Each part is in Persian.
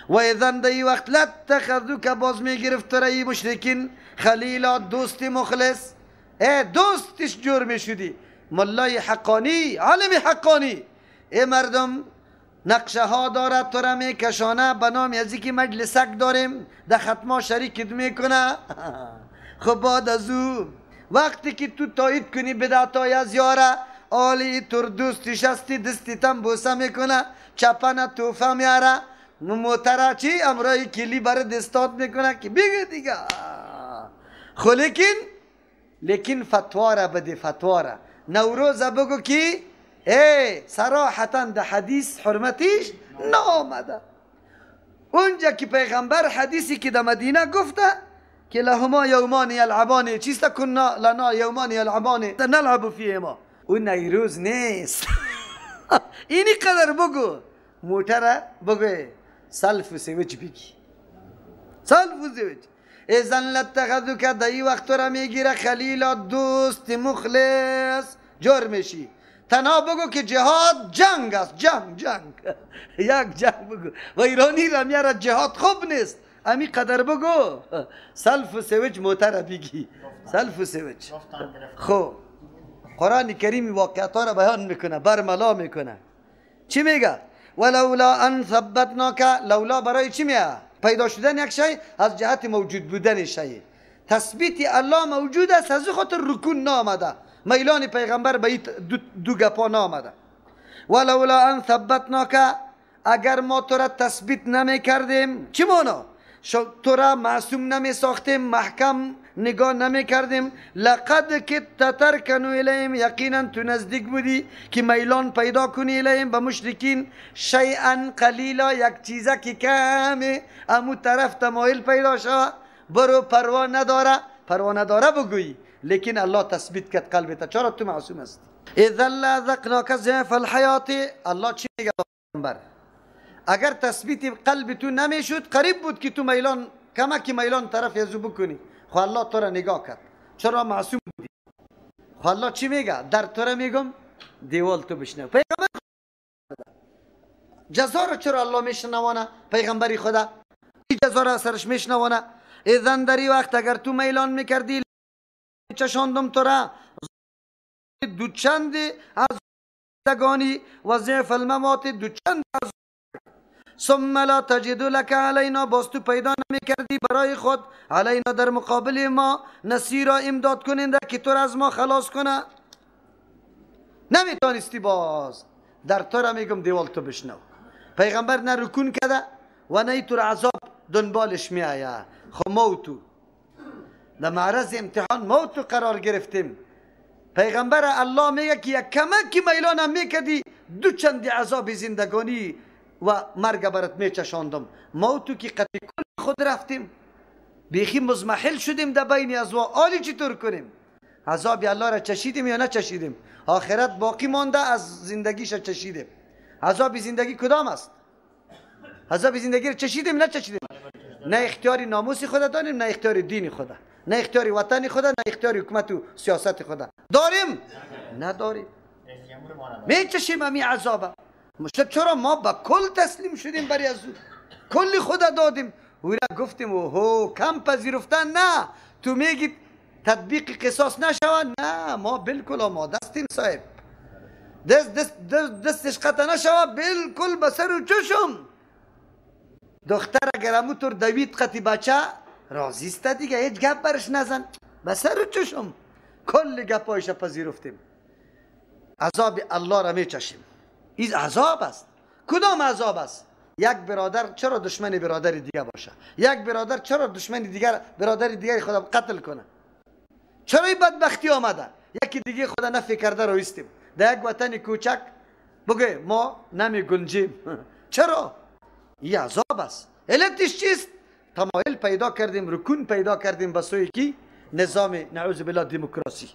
و اذن در وقت لاتخذوک باز میگرفت تو مشرکین خلیلا، دوست مخلص، ای دوستش جور میشدی، ملای حقانی، عالم حقانی. ای مردم نقشه ها داره تو را میکشانه به نام از که مجلسک داریم در ختما شریکت میکنه. خب بعد از او وقتی که تو تایید کنی بدعتای از یاره، آلی تر دوستش هستی، دستی تم بوسه میکنه، چپنه توفه میاره، موتره چی امرای کلی برای دستات میکنه که بگه دیگه. خب لیکن فتوا را بده، فتوا را نوروز بگو که ای صراحتا ده حدیث حرمتیش نامده. اونجا که پیغمبر حدیثی که در مدینه گفته که لهما یومان یلعبان، چیست کنا لنا یومان یلعبان نلعب فیهما، اون نیروز نیست. اینی قدر بگو موتره بگو سلف و سویچ بگی، سلف و سویچ. اذن لاتخذوک در ای وقت را میگیره خلیلا، دوست مخلص جور میشی. تنها بگو که جهاد جنگ است، جنگ جنگ یک جنگ بگو و ایرانی را میاره جهاد خوب نیست، امی قدر بگو سلف و سویچ موتر بگی، سلف و سویچ. خب قرآن کریم واقعیت را بیان میکنه، برملا میکنه. چی میگه؟ ولولا ان ثبتناک. لولا برای چی میه؟ پیدا شدن یک شی از جهت موجود بودن شی. تثبیت الله موجود است، از خاطر رکون نامده، میلان پیغمبر به این دو گپا نامده. ولولا ان ثبتناک، اگر ما تو را تثبیت نمی کردیم، چی مانا؟ تو را معصوم نمی ساختیم، محکم نگاه نمی کردیم، لقد کدت ترکن الیهم، یقینا تو نزدیک بودی که میلان پیدا کنی الیهم به مشرکین، شیئا قلیلا، یک چیزه که کمه امو طرف تمایل پیدا شوه، برو پروا نداره، پروا نداره بگویی، لیکن الله تثبیت کرد قلبت، چرا تو معصوم هستی. اذا لذقناک ضعف الحیات. الله چی میگه پیغمبر؟ اگر تثبیت قلب تو نمیشد قریب بود که تو میلان کمکی میلان طرف ازو بکنی، خو الله تو را نگاه کرد، چرا معصوم بودی. خو الله چی میگه؟ در تو را میگم دیوال تو بشنو. پیغمبر جزا را چرا الله میشنوانه؟ پیغمبری خدا این جزا را سرش میشنوانه. اذن در این وقت اگر تو میلان میکردی چشاندم تو را دو چند از زندگانی و ضعف الممات، دو چند از ثم لا تجد لك علینا، باز تو پیدا نمیکردی برای خود علینا در مقابل ما نصیرا، امداد کننده که تو را از ما خلاص کنه، نمیتونستی. باز در تو را میگم دیوال تو بشنو. پیغمبر نه رکون کرده و نه تو را عذاب دنبالش میآید. خب موتو در معرض امتحان موتو قرار گرفتیم. پیغمبر الله میگه که یک کمکی میلان هم میکردی دو چند عذاب زندگانی و مرگ برات میچشاندم. موتو که قطعی کل خود رفتیم، بیخی مزمحل شدیم در بین ازوا. آلی چطور کنیم؟ عذاب الله را چشیدیم یا نچشیدیم؟ آخرت باقی مانده از زندگیش چشیدیم. عذاب زندگی کدام است؟ عذاب زندگی را چشیدیم نچشیدیم؟ نه اختیار ناموس خدا داریم، نه اختیار دین خدا، نه اختیار وطن خدا، نه اختیار حکومت و سیاست خدا داریم؟ نداریم. میچشیم امی عذابه. چرا ما با کل تسلیم شدیم برای از او؟ کل خدا دادیم. او را گفتیم اوهو کم پذیرفتن نه، تو میگی تطبیق قصاص نشود، نه ما بالکل آماده هستیم صاحب، دست دست دست دستش قطع نشود بالکل به سر و چشم. دختر اگر امو طور دوید قطی بچه راضی است دیگه، هیچ گپ برش نزن، به سر و چشم. کل گپایش پذیرفتیم. عذاب الله را میچشیم. این عذاب است. کدام عذاب است؟ یک برادر چرا دشمن برادر دیگه باشه؟ یک برادر چرا دشمن دیگر برادر دیگر خدا قتل کنه؟ چرا این بدبختی آمده؟ یکی دیگه خدا نفی کرده رو ایستیم در یک وطن کوچک بگه ما نمی گنجیم. چرا؟ این عذاب است. علتش چیست؟ تمایل پیدا کردیم، رکون پیدا کردیم به سوی کی؟ نظام نعوذ بالله دموکراسی.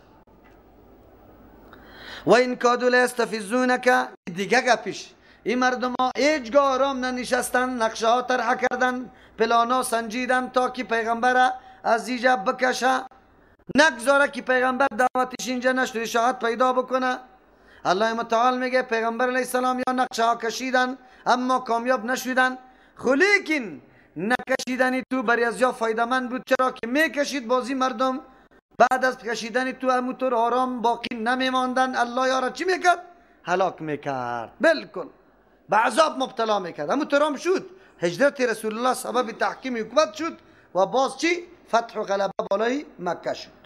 و این کادوا لیستفزونک. دیگه گپش این مردم ها هیچگاه آرام ننشستن، نقشه ها طرح کردن، پلان ها سنجیدن تا که پیغمبر از اینجا بکشه، نگذاره که پیغمبر دعوتش اینجا نشد اشاعت پیدا بکنه. الله متعال میگه پیغمبر علیه السلام یا نقشه ها کشیدن اما کامیاب نشدن. خو لیکن نکشیدن تو برای از یا فایده مند بود. چرا که میکشید بازی مردم بعد از کشیدن تو همونطور آرام باقی نمیماندن. الله یارا چی میکرد؟ هلاک میکرد، بالکل به عذاب مبتلا میکرد. همونطور هم شد. هجرت رسول الله سبب تحکیم حکومت شد و باز چی؟ فتح و غلبه بالای مکه شد.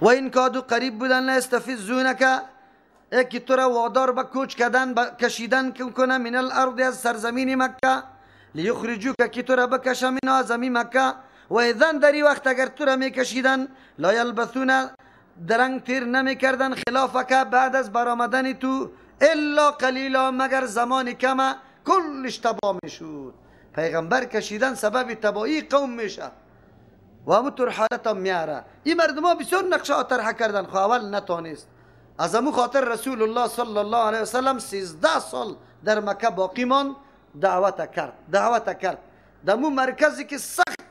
و این کادو قریب بودن لیستفزونک، که تو را وادار به کوچ کردن کشیدن کنه من الارض از سرزمین مکه، لیخرجوک که تو را بکشه من از زمین مکه. و اذن در این وقت اگر تو را میکشیدن لا یلبثون درنگ تیر نمیکردن خلافک بعد از برآمدن تو الا قلیلا مگر زمان کمه، کلش تباه میشد. پیغمبر کشیدن سبب تباهی قوم میشه و همونطور حالت هم میاره. این مردم ها بسیار نقشه طرح کردن، خو اول نتانست. از همون خاطر رسول الله صلی الله علیه وسلم 13 سال در مکه باقی ماند، دعوت کرد، دعوت کرد. در مو مرکزی که سخت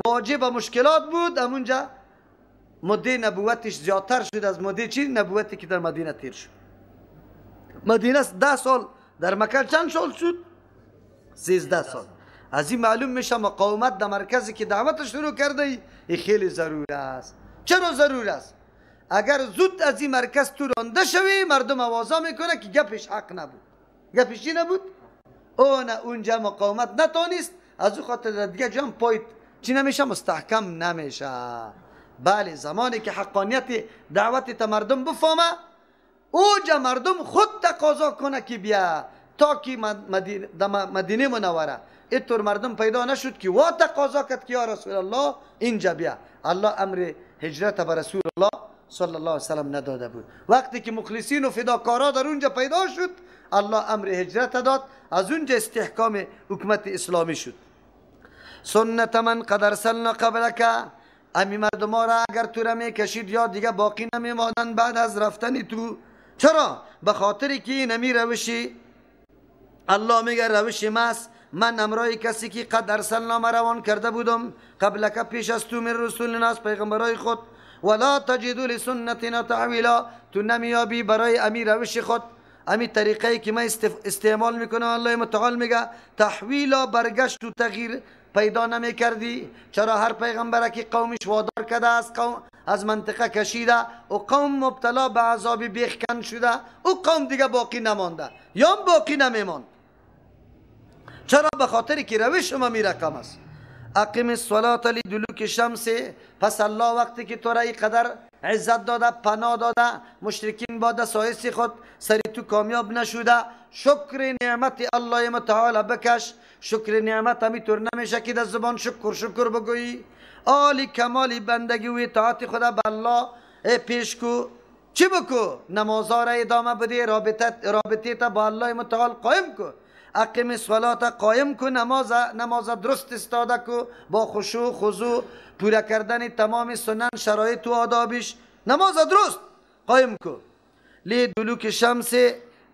مواجه با مشکلات بود، همونجا مده نبوتش زیادتر شد از مده چی؟ نبوتی که در مدینه تیر شد. مدینه 10 سال، در مکه چند سال شد؟ 13 سال. از این معلوم میشه مقاومت در مرکزی که دعوت شروع کرده ای خیلی ضرور است. چرا ضرور است؟ اگر زود از این مرکز تو رانده شوی مردم آوازه میکنه که گپش حق نبود، گپش چی نبود؟ او نه اونجا مقاومت نتونست، از او خاطر در دیگه جام پایت چی نمیشه؟ مستحکم نمیشه. بله زمانی که حقانیت دعوت تا مردم بفهمه، اوجا مردم خود تقاضا کنه که بیا تا که مدینه منوره. اینطور مردم پیدا نشد که وا تقاضا کرد که یا رسول الله اینجا بیا. الله امر هجرت به رسول الله صلی الله علیه وسلم نداده بود. وقتی که مخلصین و فداکارا در اونجا پیدا شد، الله امر هجرت داد، از اونجا استحکام حکومت اسلامی شد. سنت من قد ارسلنا قبلک، امی مردم را اگر تو را میکشید یا دیگه باقی نمیماندن بعد از رفتن تو. چرا؟ به خاطر که این امی روشی الله میگه روش ماست، من امرای کسی که قد ارسلنا ما روان کرده بودم قبلک پیش از تو من رسولنا از پیغمبرای خود، ولا تجد لسنتنا تحویلا، تو نمیابی برای امی روش خود، امی طریقه که من استعمال میکنم. الله متعال میگه تحویلا برگشت و تغییر پیدا نمیکردی. چرا؟ هر پیغمبر که قومش وادار کرده از قوم از منطقه کشیده و قوم مبتلا به عذاب بیخکن شده، او قوم دیگه باقی نمانده یا باقی نمیماند. چرا؟ به خاطر که روش ما می رقم است. اقیم الصلاة لدلوک الشمس، پس الله وقتی که تو را قدر عزت داده، پناه داده، مشرکین با دسایس خود سری تو کامیاب نشده، شکر نعمت الله متعال بکش. شکر نعمت همیطور نمیشه که در زبان شکر شکر بگویی. آلی کمال بندگی و اطاعت خدا به الله پیش کو. چی بکو؟ نمازها را ادامه بده، رابطه تا با الله متعال قائم کو. اقیم الصلاة قائم کو، نماز درست استاده کو با خشوع خضوع، پورا کردن تمام سنن شرایط و آدابش، نماز درست قائم کو. لدلوک شمس،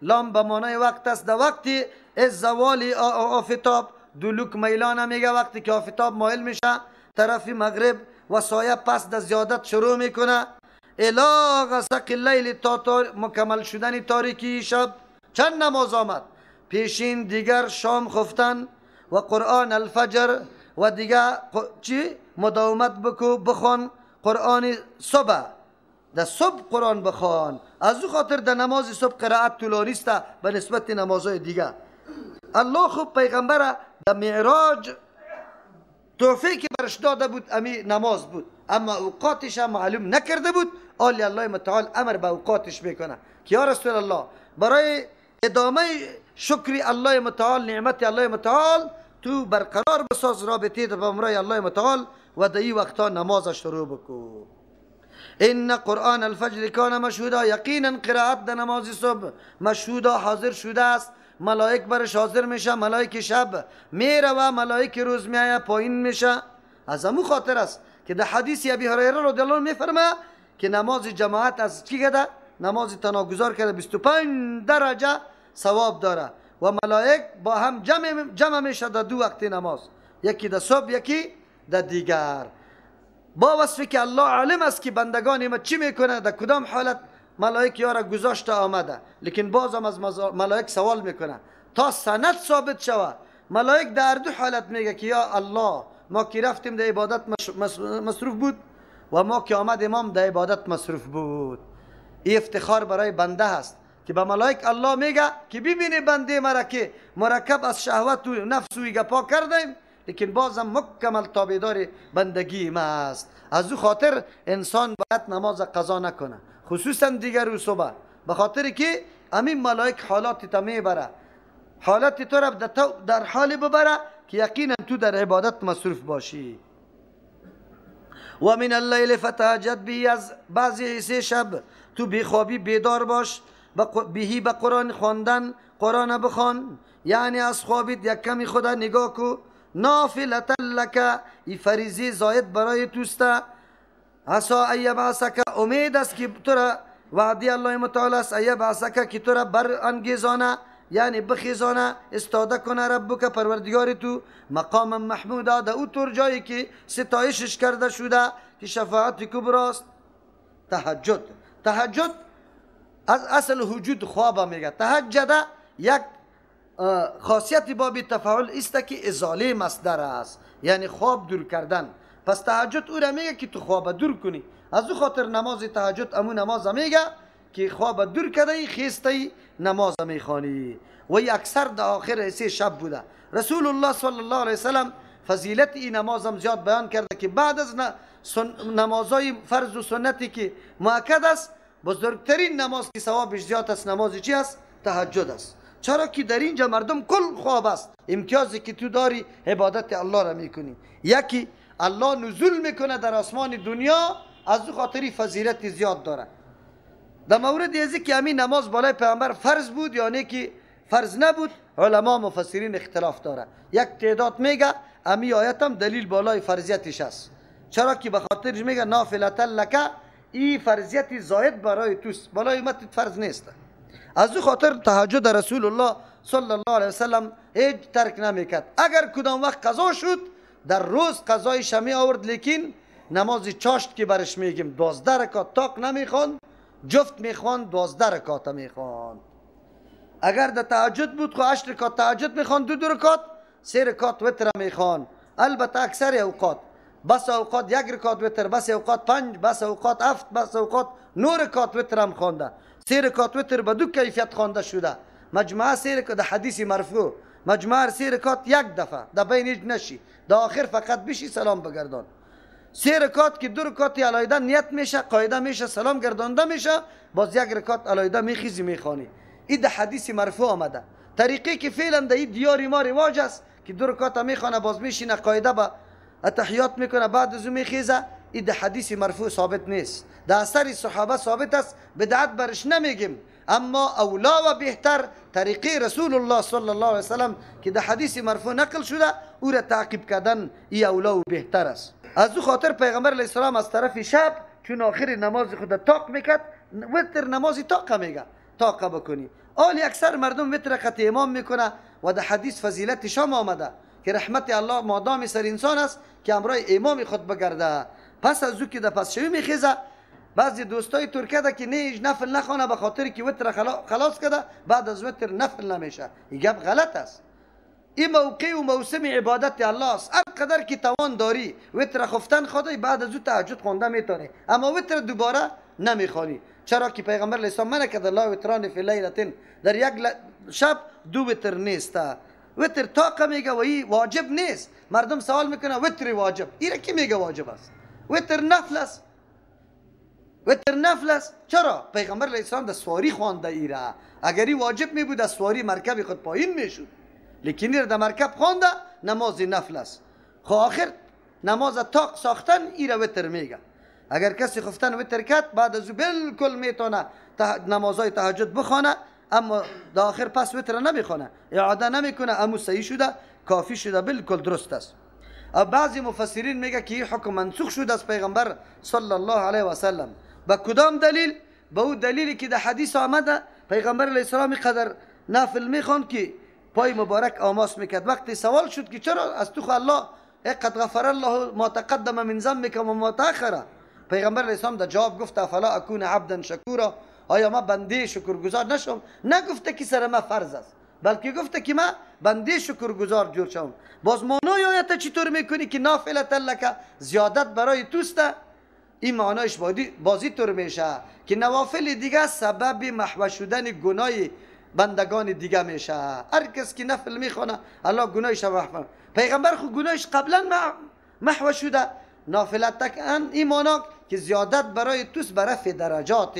لام به معنای وقت است، در وقتی از زوال آفتاب، دلوک میلان میگه وقتی که آفتاب مایل میشه طرف مغرب و سایه پس در زیادت شروع میکنه، الی غسق اللیل تا مکمل شدن تاریکی شب. چند نماز آمد؟ پیشین، دیگر، شام خفتن و قرآن الفجر و دیگه چی؟ مداومت بکو، بخوان قرآن صبح، در صبح قرآن بخوان. از او خاطر در نماز صبح قرائت طولانی است به نسبت نمازهای دیگه. الله خوب پیغمبر در معراج توفیق برش داده بود امی نماز بود، اما اوقاتش هم معلوم نکرده بود. آلی الله متعال امر به اوقاتش میکنه که یا رسول الله برای ادامه شکر الله متعال، نعمت الله متعال، تو برقرار بساز رابطه با امرای الله متعال و در این وقتا نماز شروع بکو. ان قرآن الفجر کان مشهودا، یقینا قرائت در نماز صبح مشهودا حاضر شده است. ملائک برش حاضر میشه، ملائک شب میره و ملائک روز میایه پایین میشه. از امو خاطر است که در حدیث ابی هریره رضی الله عنه میفرمه که نماز جماعت از چی کرده؟ نماز تناگذار کرده 25 درجه ثواب داره و ملائک با هم جمع میشه در دو وقت نماز، یکی در صبح یکی در دیگر. با وصفی که الله عالم است که بندگان ما چی میکنه، در کدام حالت ملائک یارا گذاشته آمده، لیکن بازم از ملائک سوال میکنه تا سند ثابت شوه. ملائک در دو حالت میگه که یا الله، ما که رفتیم در عبادت مصروف بود و ما که آمد امام در عبادت مصروف بود. این افتخار برای بنده هست که به ملائک الله میگه که ببینی بنده مرا که مرکب از شهوت و نفس و گپا کردیم، لیکن بازم مکمل تابعدار بندگی ما است. از او خاطر انسان باید نماز قضا نکنه، خصوصا دیگر رو صبح، به خاطر که امین ملائک حالات تا میبره، حالت تو را در حال ببره که یقینا تو در عبادت مصروف باشی. و من اللیل فتهجد به، از بعضی حصه شب تو بیخوابی بیدار باش، بهی به قرآن خواندن، قرآن بخوان، یعنی از خوابیت یک کمی خدا نگاه کو. نافلة لک، ای فریضه زاید برای توسته. عسی ان یبعثک، امید است که تو را وعده الله متعال است، ان یبعثک که تو را بر انگیزانه، یعنی بخیزانه، استاده کنه ربک پروردگار تو، مقام محمودا، در او طور جایی که ستایشش کرده شده که شفاعت کبراست. تهجد، تهجد از اصل وجود خواب میگه. تهجد یک خاصیت باب تفاعل است که ازاله مصدر است، یعنی خواب دور کردن. پس تهجد او را میگه که تو خواب دور کنی. از او خاطر نماز تهجد امو نماز میگه که خواب دور کرده ای، خیسته ای، نماز میخوانی. و اکثر در آخر حصه شب بوده. رسول الله صلی الله علیه وسلم فضیلت این نمازم زیاد بیان کرده که بعد از نمازهای فرض و سنتی که مؤکد است، بزرگترین نماز که ثوابش زیاد است نماز چی است؟ تهجد است. چرا که در اینجا مردم کل خواب است. امتیازی که تو داری عبادت الله را میکنی. یکی الله نزول میکنه در آسمان دنیا، از او خاطری فضیلت زیاد داره. در مورد ازی که همین نماز بالای پیامبر فرض بود یا نه که فرض نبود، علما مفسرین اختلاف داره. یک تعداد میگه امی آیت هم دلیل بالای فرضیتش است، چرا که به خاطرش میگه نافلة لک، ای فرضیت زاید برای توست، بالای امت فرض نیست. از او خاطر تهجد رسول الله صلی الله علیه وسلم هیچ ترک نمیکرد. اگر کدام وقت قضا شد در روز قضایش می آورد، لیکن نماز چاشت که برش میگیم 12 رکعت تاق نمیخواند، جفت میخواند، 12 رکعت میخواند. اگر در تهجد بود خو 8 رکعت تهجد میخواند، دو رکعت، 3 رکعت وتر میخواند. البته اکثر اوقات، بس اوقات 1 رکعت وتر، بس اوقات 5، بس اوقات 7، بس اوقات 9 رکعت وتر هم خوانده. 3 رکعت وتر به دو کیفیت خوانده شده. مجموعه 3 رکعت حدیث مرفوع، مجموعه 3 رکعت یک دفعه در بین هیچ نشی، در آخر فقط بشی سلام بگردان. 3 رکعت که 2 رکعت علیحده نیت میشه، قاعده میشه، سلام گردانده میشه، باز 1 رکعت علیحده میخیزی میخوانی. این در حدیث مرفوع آمده. طریقی که فعلا در این دیار ما رواج است که 2 رکعت میخوانه، باز میشینه قاعده با اتحیات میکنه، بعد از او میخیزه، این در حدیث مرفوع ثابت نیست. در اثر صحابه ثابت است، بدعت برش نمیگیم، اما اولا و بهتر طریقه رسول الله صلی الله علیه وسلم که در حدیث مرفوع نقل شده او را تعقیب کردن ای اولا و بهتر است. از او خاطر پیغمبر علیه السلام از طرف شب چون آخر نماز خود تاق میکرد، وتر نماز تاق میگه، تاق بکنی. آلی اکثر مردم وتر قطع امام میکنه و در حدیث فضیلت شام آمده که رحمت الله مادام سر انسان است که امرای امام خود بگرده. پس از او که در پس شوی میخیزه، بعضی دوستای ترکیه ده که نه نفل نخوانه به خاطر که وتر خلاص کرده، بعد از وتر نفل نمیشه. این گپ غلط است. این موقع و موسم عبادت الله است. هر قدر که توان داری وتر خفتن خدای، بعد از او تهجد خوانده میتونی، اما وتر دوباره نمیخوانی. چرا که پیغمبر علیه السلام منع کرده لا وتران فی لیلتن، در یک شب دو وتر نیست. وتر طاقه میگه و این واجب نیست. مردم سوال میکنه وتر واجب، این کی میگه واجب است؟ وتر نفل است، وتر نفل است. چرا؟ پیغمبر علیه السلام در سواری خوانده ایره. اگر این واجب می بود از سواری مرکب خود پایین میشد، لیکن این در مرکب خوانده نماز نفل است. خب آخر نماز طاق ساختن ایره وتر میگه. اگر کسی خفتن وتر کرد، بعد از او بالکل میتونه نمازهای تهجد بخوانه، اما در آخر پس وتر نمیخوانه، اعاده نمیکنه، امو صحیح شده، کافی شده، بالکل درست است. بعضی مفسرین میگه که این حکم منسوخ شده از پیغمبر صلی الله علیه و سلم. به کدام دلیل؟ به او دلیلی که در حدیث آمده پیغمبر علیه السلام قدر نفل میخوان که پای مبارک آماس میکرد. وقتی سوال شد که چرا از تو الله قد غفر الله ما تقدم من ذنبک و ما تأخر، پیغمبر علیه السلام در جواب گفت افلا اکون عبدا شکورا، آیا ما بنده شکرگزار نشم؟ نگفته که سر ما فرض است، بلکه گفته که من بنده شکرگزار جور شوم. باز معنای آیت چطور میکنی که نافله لک زیادت برای توسته؟ این معنایش بازی طور میشه که نوافل دیگه سبب محو شدن گناه بندگان دیگه میشه. هر کس که نفل میخونه الله گناهش محو. پیغمبر خو گناهش قبلا محو شده. نافله تکن این معنا که زیادت برای توست برفع درجات.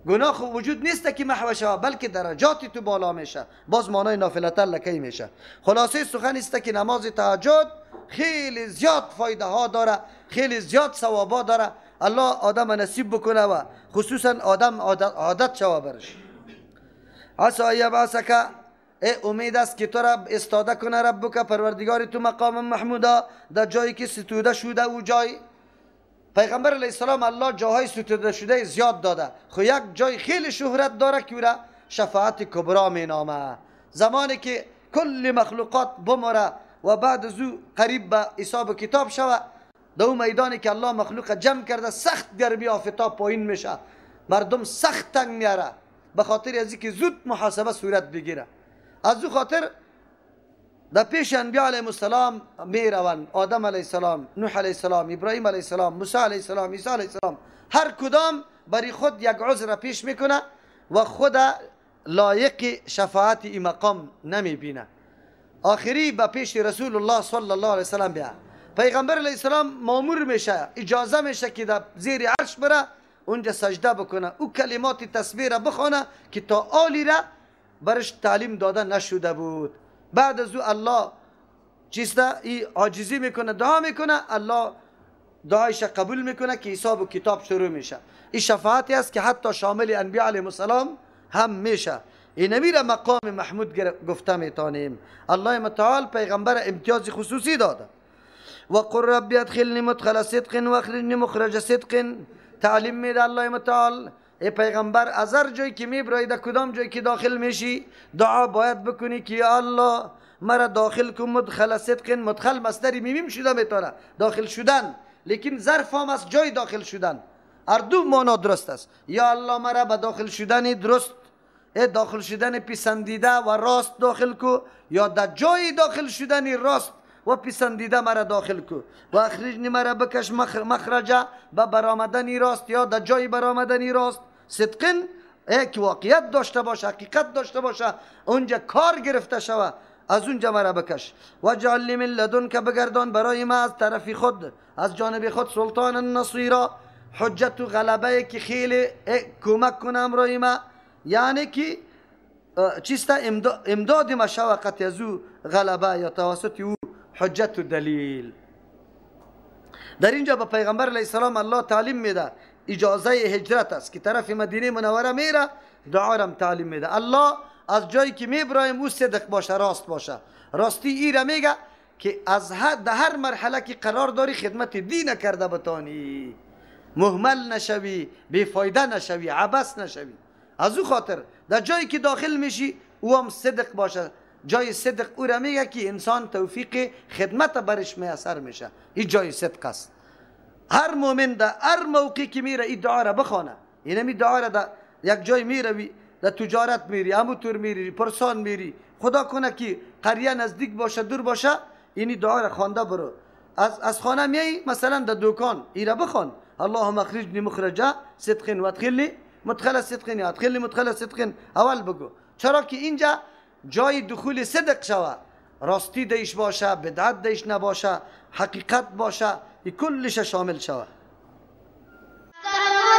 گناه خو وجود نیست که محو شوه، بلکه درجات تو بالا میشه. باز معنای نافله لکی میشه. خلاصه سخن است که نماز تهجد خیلی زیاد فایده ها داره، خیلی زیاد ثوابا داره. الله آدم نصیب بکنه و خصوصا آدم عادت شوه برش. عسى ان یبعثک، ای امید است که تو را استاده کنه ربک پروردگار تو مقام محمودا، در جایی که ستوده شده او جای. پیغمبر علیه السلام الله جاهای ستوده شده زیاد داده، خو یک جای خیلی شهرت داره که او را شفاعت کبرا می نامه. زمانی که کل مخلوقات بمره و بعد از او قریب به حساب کتاب شوه، در او میدانی که الله مخلوق جمع کرده سخت گرمی آفتاب پایین میشه، مردم سخت تنگ میاره به خاطر از اینکه زود محاسبه صورت بگیره. از او خاطر در پیش انبیاء علیهم السلام میروند، آدم علیه السلام، نوح علیه السلام، ابراهیم علیه السلام، موسی علیه السلام، عیسی علیه السلام، هر کدام برای خود یک عذر پیش میکنه و خود لایق شفاعت این مقام نمیبینه. آخری به پیش رسول الله صلی الله علیه وسلم بیا. پیغمبر علیه السلام مامور میشه، اجازه میشه که در زیر عرش بره اونجا سجده بکنه، او کلمات تسبیح را بخونه که تا آلی را برش تعلیم داده نشده بود. بعد از او الله چیسته ای عاجزی میکنه، دعا میکنه، الله دعایش قبول میکنه که حساب و کتاب شروع میشه. این شفاعتی است که حتی شامل انبیاء علیهم السلام هم میشه. این میره مقام محمود گفته میتونیم. الله متعال پیغمبر امتیاز خصوصی داده. و قل رب ادخلنی مدخل صدق و اخرجنی مخرج صدق. تعلیم میده الله متعال ای پیغمبر از هر جایی که میبرایی در کدام جایی که داخل میشی دعا باید بکنی که یا الله مرا داخل کن مدخل صدق. مدخل مصدر میمیم شده میتونه داخل شدن، لیکن ظرف هم از جای داخل شدن، هر دو معنا درست است. یا الله مرا به داخل شدن درست، ای داخل شدن پسندیده و راست داخل کو، یا در جای داخل شدن راست و پسندیده مرا داخل کو. و اخرجنی مرا بکش مخرجه به برآمدن راست یا در جای برآمدن راست. صدقن یک واقعیت داشته باشه، حقیقت داشته باشه، اونجا کار گرفته شوه، از اونجا مرا بکش. و جعل من لدنک بگردان برای ما از طرف خود، از جانب خود سلطان نصیرا، حجت و غلبه که خیلی کمک کنه امرای ما، یعنی که چیست امداد ما شوقت از او غلبه یا توسط او حجت و دلیل. در اینجا به پیغمبر علیه السلام الله تعلیم میده اجازه هجرت است که طرف مدینه منوره میره، دعا رم تعلیم میده. الله از جایی که میبرایم او صدق باشه، راست باشه. راستی ای را میگه که از در هر مرحله که قرار داری خدمت دین کرده بتانی، مهمل نشوی، بیفایده نشوی، عبث نشوی. از او خاطر در جایی که داخل میشی او هم صدق باشه. جای صدق او را میگه که انسان توفیق خدمت برش میسر میشه. این جای صدق است. هر مؤمن در هر موقعی که میره این دعا را بخوانه. اینمی دعا را در یک جای میروی، در تجارت میری، همونطور میری، پرسان میری، خدا کنه که قریه نزدیک باشه دور باشه، اینی دعا را خوانده برو. از خانه میای مثلا در دکان ای را بخوان، اللهم اخرجنی مخرج صدق و ادخلنی مدخل صدق یا ادخلنی مدخل صدق. اول بگو، چرا که اینجا جای دخول صدق شوه، راستی دیش باشه، بدعت دیش نباشه، حقیقت باشه، کلش شامل شوه.